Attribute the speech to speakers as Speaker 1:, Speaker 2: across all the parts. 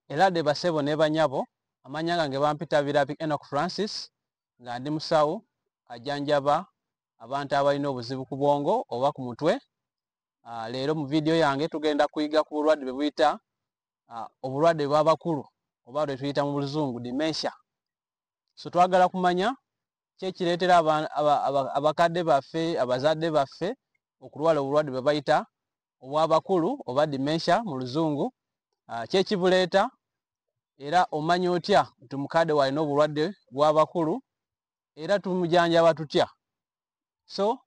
Speaker 1: Eladde basebo ne banyabo, amanya gange bampita Birabi Enoch Francis, nga ndi musawo ajjanjaba abantu abalina obuzibu ku bwongo oba ku mutwe. Leero mu vidiyo yange tugenda kuyiga ku bulwadde bwe buyita obulwadde bw'abakulu oba lwe tuyita mu Luzungu dementia. So twagala kumanya ki ekireetera abakadde baffe, abazadde baffe okulwala obulwadde bwe bayita obw'abakulu oba dementia mu Luzungu. Ki ekibuleeta, era omanya otya nti mukadde walina obulwadde bw'abakulu, era tumujanjaba tutya? So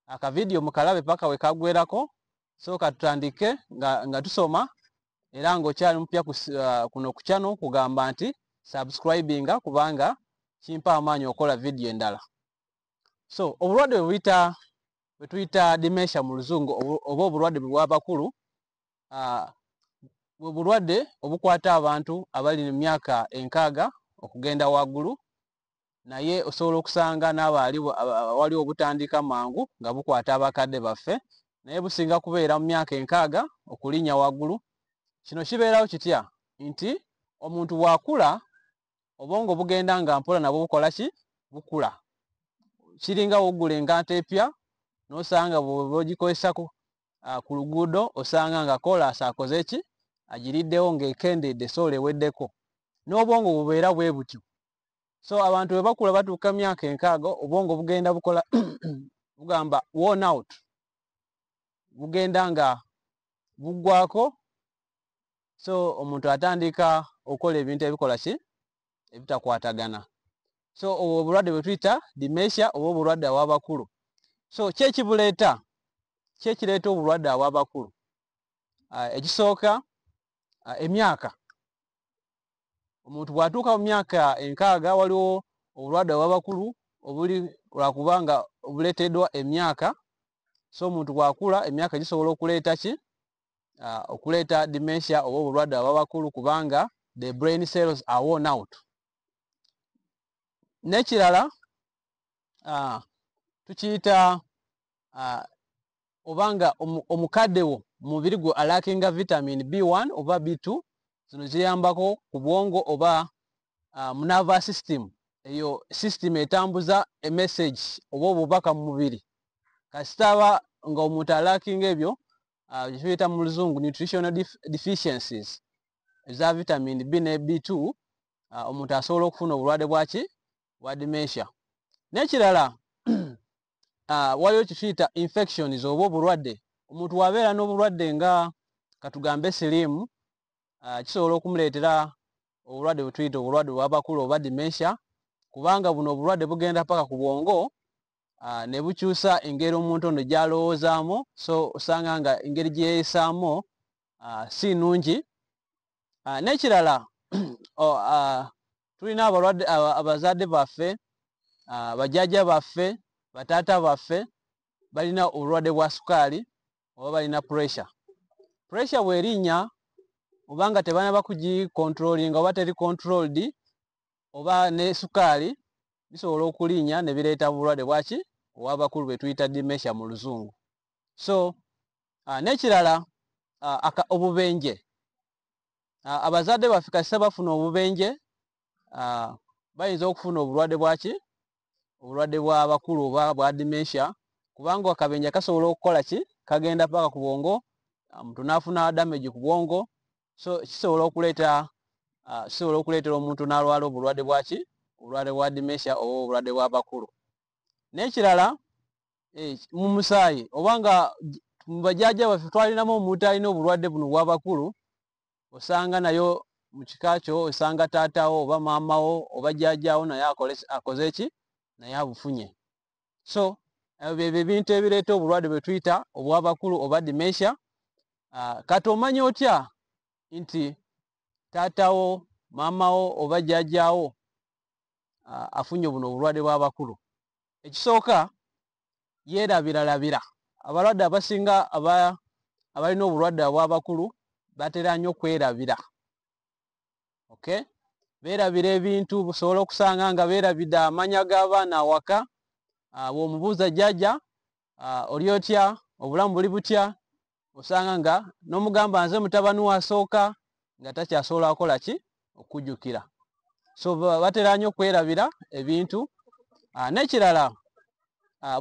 Speaker 1: akavidiyo mukalabe paka we kaggwerako. So katutandike nga tusoma, era ng'okyali mupya kuno ku channel, kugamba nti subscribinga kubanga kimpa amaanyi okukola vidiyo endala. So obulwadde bwe tuyita dementia mu Luzungu oba obulwadde bwe bw'abakulu, bwe bulwadde obukwata abantu abali mu myaka 60 okugenda waggulu, naye osobola okusanga n'abaali waliwo obutandika mangu nga bukwata abakadde baffe, naye businga kubeera mu myaka 60 okulinnya waggulu. Kino kibeerawo kitya? Nti omuntu bw'akula, obwongo bugenda nga mpola nabwo bukola ki? Bukula. Kiringa w'oggula enganto epya n'osanga bw'ogikozesa ku luguudo, osanga nga koolaasi akoze ki? Agiriddewo ng'ekendedde, soola eweddeko. N'obwongo bubeera bwe butyo. So abantu bwe bakula batuuka mu myaka 60, obwongo bugenda bukola bugamba worn out, bugenda nga buggwako. So omuntu atandika okukola ebintu ebikola ki? Ebitakwatagana. So obwo obulwadde bwe tuyita dementia oba obulwadde obw'abakulu. So ki ekibuleeta? Ki ekireeta obulwadde obw'abakulu? Ekisooka, emyaka. Omuntu bw'atuuka mu myaka 60, waliwo obulwadde obw'abakulu obuli lwakubanga obuleeteddwa emyaka. So omuntu bw'akula, emyaka gisobola okuleeta ki? Okuleeta dementia oba obulwadde obw'abakulu, kubanga the brain cells are worn out. N'ekirala, tukiyita obanga omukadde wo mu mubiri gwe alackinga vitamin B1 oba B2. Zino ziyambako ku bwongo oba mu nervous system, eyo system etambuza emessage oba obubaka mu mubiri. Kasita aba nga omuntu alackinga ebyo, tuyita mu Luzungu nutritional deficiencies eza vitamin B ne B2, omuntu asobola okufuna obulwadde bwaki? Bwa dementia. N'ekirala, waliwo kituyita infections oba obulwadde. Omuntu bw'abeera n'obulwadde nga katugambe siriimu, kisobola okumuleetera obulwadde bwe tuyita obulwadde bw'abakulu oba dementia, kubanga buno obulwadde bugenda paka ku bwongo, ne bukyusa engeri omuntu ono gy'alowoozaamu. So osanga nga engeri gye yeeyisaamu si nnungi. N'ekirala, tulina abalwadde, abazadde baffe, bajjajja baffe, bataata baffe balina obulwadde bwa sukaali oba balina pressure. Pressure bw'erinnya oba nga tebannaba kugicontrollinga oba teri controlled, oba ne sukaali, bisobola okulinnya ne bireeta bulwadde bwaki? Obw'abakulu bwe tuyita dementia mu Luzungu. So n'ekirala, obubenje. Abazadde baffe kasita bafuna obubenje, bayinza okufuna obulwadde bwaki? Obulwadde bw'abakulu oba bwa dementia, kubanga akabenje kasobola okukola ki? Kagenda paka ku bwongo, omuntu n'afuna damage ku bwongo. So kisobola okuleetera omuntu n'alwala obulwadde bwaki? Obulwadde bwa dementia oba obulwadde bw'abakulu. N'ekirala, mu musaayi, oba nga mu bajjajja baffe twalinamu omuntu alina obulwadde buno obw'abakulu, osanga nayo mu kika kyo osanga taatawo oba maamawo oba jjajjaawo naye akoze ki? Naye abufunye. So ebyo byebyo ebintu ebireeta obulwadde bwe tuyita obw'abakulu oba dementia. Kati omanya otya nti taatawo, maamawo oba jjajjaawo afunye buno obulwadde bw'abakulu? Ekisooka, yeerabiralabira. Abalwadde abasinga abalina obulwadde obw'abakulu batera nnyo okwerabira. Okay? Beerabira ebintu, busobola okusanga nga beerabidde amanya g'abaana awaka. Bw'omubuuza, "Jjajja, oli otya? Obulamu buli butya?" osanga nga n'omugamba, "Nze mutabani we asooka." nga takyasobola kukola ki, okujjukira. So batera nnyo okwerabira ebintu. N'ekirala,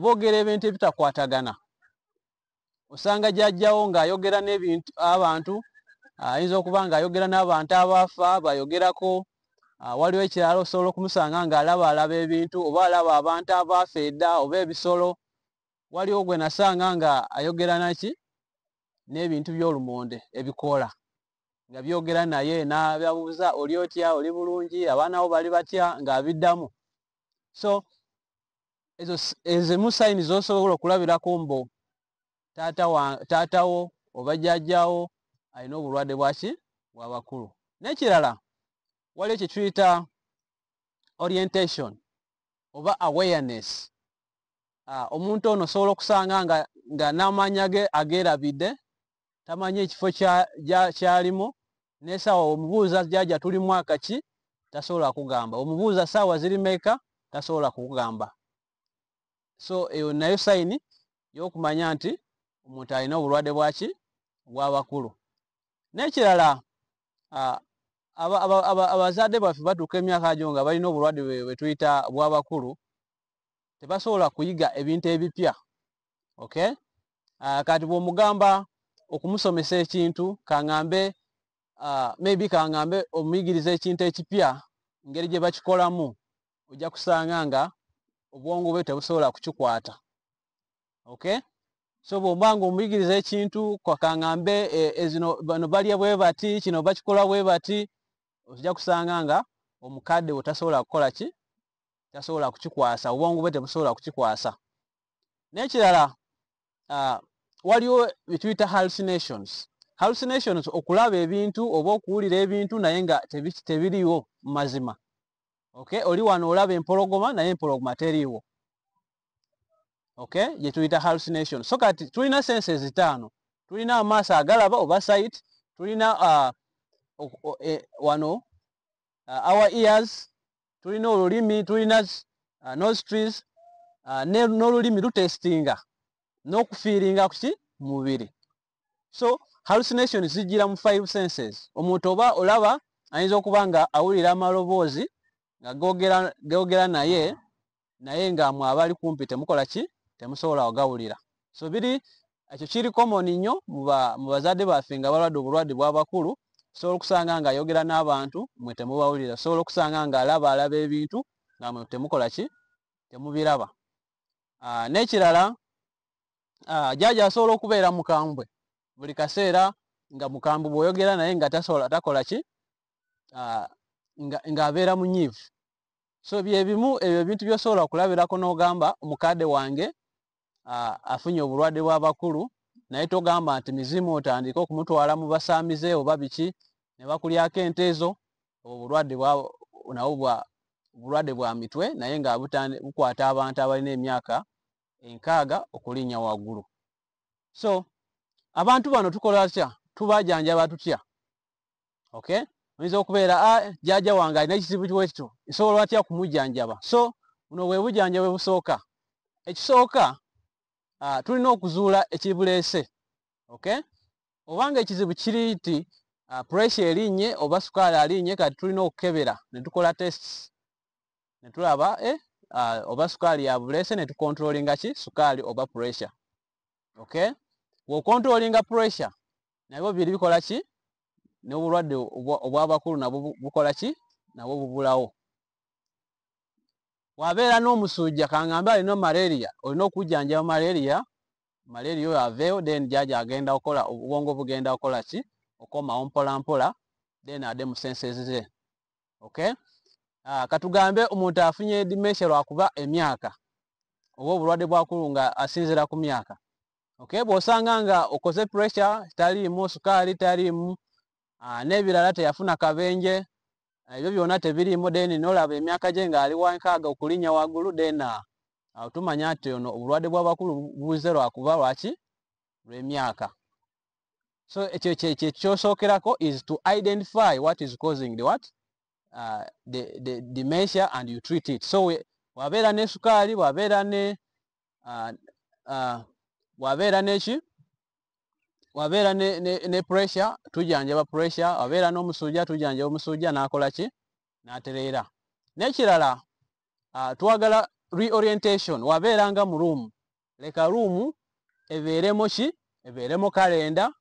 Speaker 1: boogera ebintu ebitakwatagana. Osanga jjajjawo ng'ayogera n'ebintu abantu, ayinza okuba ng'ayogera n'abantu abaafa bayogerako. Waliwo ekirala, osobola okumusanga ng'alaba alaba ebintu oba alaba abantu abaafa edda oba ebisolo. Waliwo gwe nasanga nga ayogera naki, n'ebintu by'olumonde, ebikoola nga byogera naye, n'ababuuza, "Oli otya? Oli bulungi? Abaana bo bali batya?" ng'abiddamu. So ezo ezimu sign z'osobola okulabirako mbu taatawo oba jjajjawo alina obulwadde bwaki, bw'abakulu. N'ekirala, waliwo kye tuyita orientation oba awareness. Omuntu ono osobola okusanga nga n'amannya ge ageerabidde, tamanyi ekifo kyalimu n'essaawa. Omubuuza, "Jjajja, tuli mwaka ki?" tasobola kugamba. Omubuuza, "Ssaawa ziri meka?" tasobola kukugamba. So eyo nayo sign y'okumanya nti omuntu alina obulwadde bwaki, bw'abakulu. N'ekirala, abazadde baffe batuuka emyaka gyo nga balina obulwadde bwe tuyita bw'abakulu, tebasobola kuyiga ebintu ebipya, okay? Kati bw'omugamba okumusomesa ekintu, kaŋŋambe, maybe kaŋŋambe omuyigiriza ekintu ekipya, engeri gye bakikolamu, ojja kusanga nga obwongo bwe tebusobola kukikwata, okay? So bw'oba nga omuyigiriza ekintu, kaŋŋambe ezino bano balya bwe bati, kino bakikola bwe bati, ojja kusanga nga omukadde we tasobola kukola ki, tasobola kukikwasa, obwongo bwe tebusobola kukikwasa. N'ekirala, waliwo bye tuyita hallucinations. Hallucinations, okulaba ebintu oba okuwulira ebintu naye nga tebiriiwo mu mazima, okay? Oli wano olaba empologoma naye empologoma teriiwo, okay? Gye tuyita hallucination. So kati tulina senses ttaano. Tulina amaaso agalaba oba sight, tulina wano our ears, tulina olulimi, tulina nostrils, n'olulimi lutestinga n'okufeelinga kuki, mubiri. So hallucination zijjira mu five senses. Omuntu oba olaba ayinza okuba nga awulira amaloboozi nga gogera naye nga mwe abali kumpi temukola ki, temusobola kugawulira. So biri ekyo kiri common nnyo mu bazadde baffe nga balwadde obulwadde bw'abakulu. Osobola okusanga ng'ayogera n'abantu, mwe temubawulira. Osobola okusanga ng'alaba alaba ebintu nga mwe temukola ki, temubiraba. N'ekirala, jjajja asobola okubeera mukambwe buli kaseera, nga mukambwe, bw'oyogera naye nga tasobola, takola ki, ng'abeera munyiivu. So byebimu ebyo ebintu by'osobola okulabirako n'ogamba omukadde wange afunye obulwadde bw'abakulu, naye togamba nti mizimu, otandike okumutwala mu basaamize oba biki ne bakulyako ente ezo. Obulwadde nabwo bwa bulwadde bwa mitwe, naye nga bukwata abantu abalina emyaka 60 okulinnya waggulu. So abantu bano tukola tutya? Tubajjanjaba tutya? Okay, oyinza okubeera, "Ah, jjajja wange alina ekizibu bwekityo, nsobola atya kumujjanjaba?" So buno bwe bujjanjaba busooka. Ekisooka, tulina okuzuula ekibuleese, okay? Obanga ekizibu kiri nti pressure erinnye oba sukaali alinnye, kati tulina okukebera ne tukola tests ne tulaba oba sukaali yabuleese, ne tucontrollinga ki, sukaali oba pressure, okay? Bw'ocontrollinga pressure, nabyo biri bikola ki, n'obulwadde obw'abakulu nabwo bukola ki, nabwo bubulawo. Bw'abeera n'omusujja, kaŋŋambe alina malaria, olina okujjanjaba malaria, malaria oyo aveewo, then jjajja agenda kukola, obwongo bugenda kukola ki, okomawo mpola mpola, then adde mu senses ze, okay? Katugambe omuntu afunye dementia lwakuba emyaka oba obulwadde bwakulu nga asinziira ku myaka, okay? Bw'osanga nga okoze pressure taliimu, sukaali taliimu, n'ebirala, teyafuna kabenje, ebyo byonna tebiriimu, then n'olaba emyaka gye ng'ali wa 60 okulinnya waggulu, then awo tumanya nti ono obulwadde bw'abakulu buze lwakuba lwaki, lw'emyaka. So ekyo kye kyosookerako is to identify what is causing the what, the dementia, and you treat it. So bw'abeera ne sukaali, bw'abeera ne bw'abeera neki, Wabeera ne pressure, tujanjaba pressure. Wabeera n'omusujja, tujanjaba omusujja, n'akola ki? N'atereera. N'ekirala, twagala reorientation. Wabeera nga mu room, leka room ebeeremo ki? Ebeeremo kalenda.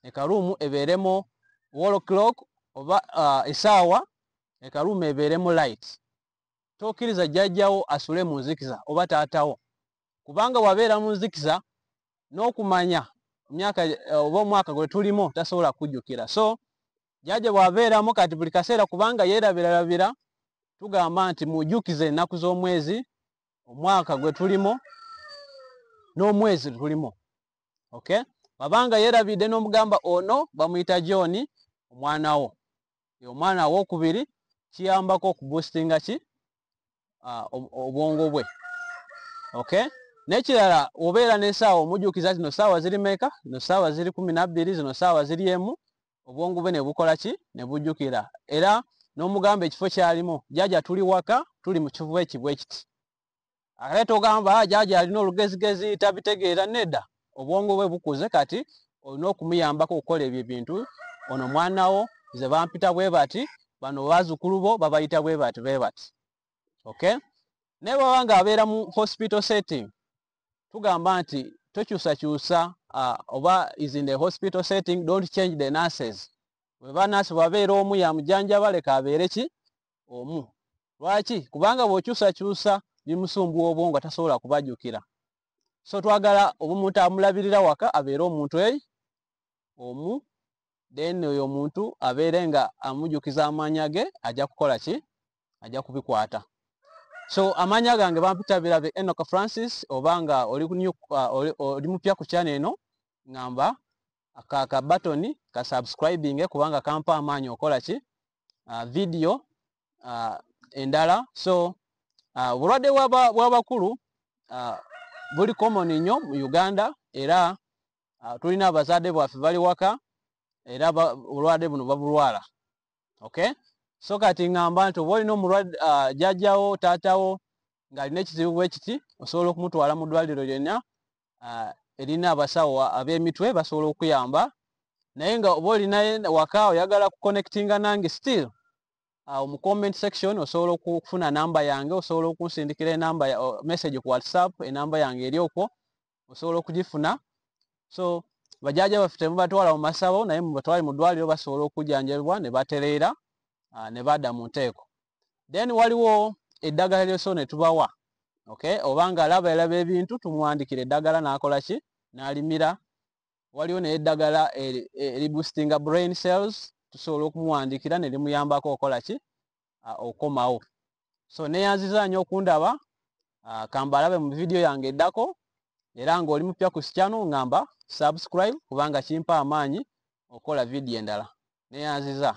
Speaker 1: Leka room ebeeremo wall clock oba esaawa. Leka room ebeeremo light. Tokkiriza jjajjawo asule mu nzikiza oba taatawo, kubanga wabeera mu nzikiza n'okumanya myaka oba omwaka gwe tulimu tasobola kujjukira. So jjajja bw'abeeramu kati buli kaseera, kubanga yeerabiralabira, tugamba nti mujjukize ennaku z'omwezi, omwaka gwe tulimu n'omwezi tulimu. Okay, babanga yeerabidde n'omugamba ono bamuyita John, omwana wo, omwana owokubiri, kiyambako okuboostinga ki? Obwongo bwe. Okay, n'ekirala, obeera n'essaawa, omujjukiza zino saawa ziri meka? Zino saawa ziri 12, zino saawa ziri 1. Obwongo bwe ne bukola ki? Ne bujjukira. Era n'omugamba ekifo kyalimu: jjajja, tuli waka, tuli mu kifo eki bwe kiti. Ate togamba, "Jjajja alina olugezigezi, tabitegeera." Nedda, obwongo bwe bukuze. Kati olina okumuyambako okukola ebyo ebintu. Ono mwana wo, ze bampita bwe bati, bano bazzukulu bo babayita bwe bati bwe bati. Okay, naye bwaba nga abeera mu hospital setting, tugamba nti tokyusakyusa, oba is in the hospital setting, don't change the nurses. Bweba nurse bwabeera omu yamujanjaba, leka abeere ki? Omu. Lwaki? Kubanga bw'okyusakyusa bimusumbuwa obwongo, tasobola kubajjukira. So twagala oba omuntu amulabirira waka abeere omuntu ei omu, then oyo omuntu abeere nga amujjukiza amaanya ge, ajja kukola ki? Ajja kubikwata. So amaanya gange bampita Birabe Enoch Francis. Oba nga oli mupya ku channel eno, ngamba ka button ka subscribing, kubanga kampa amaanyi okola ki? Video endala. So obulwadde bw'abakulu buli common nnyo mu Uganda, era tulina abazadde bwaffe bali waka, era obulwadde buno babulwala. Okay, so kati ŋŋamba nti oba olina omulwadde, jjajjawo, taatawo ng'alina ekizibu bwe kiti, osobola okumutwala mu ddwaliro lyonna erina abasawo ab'emitwe, basobola okuyamba. Naye nga oba olinaye waka, oyagala kuconnectinga nange, still mu comment section osobola okufuna namba yange, osobola okunsindikira enamba, message ku WhatsApp. Enamba yange eri okwo, osobola okugifuna. So bajjajja baffe temubatwala mu masabo, naye mubatwale mu ddwaliro, basobola okujjanjabibwa ne batereera, ne badda mu nteeko. Then waliwo eddagala lyoso ne tubawa. Okay, obanga alaba eraba ebintu, tumuwandikira eddagala n'akola ki? N'alimira. Waliwo naye eddagala eriboostinga brain cells, tusobola okumuwandikira ne limuyambako okukola ki? Okomawo. So neyanziza nnyo okundaba. Kambalabe mu vidiyo yange eddako. Era ng'oli mupya ku channel, ngamba subscribe, kubanga kimpa amaanyi okukola vidiyo endala. Neyanziza.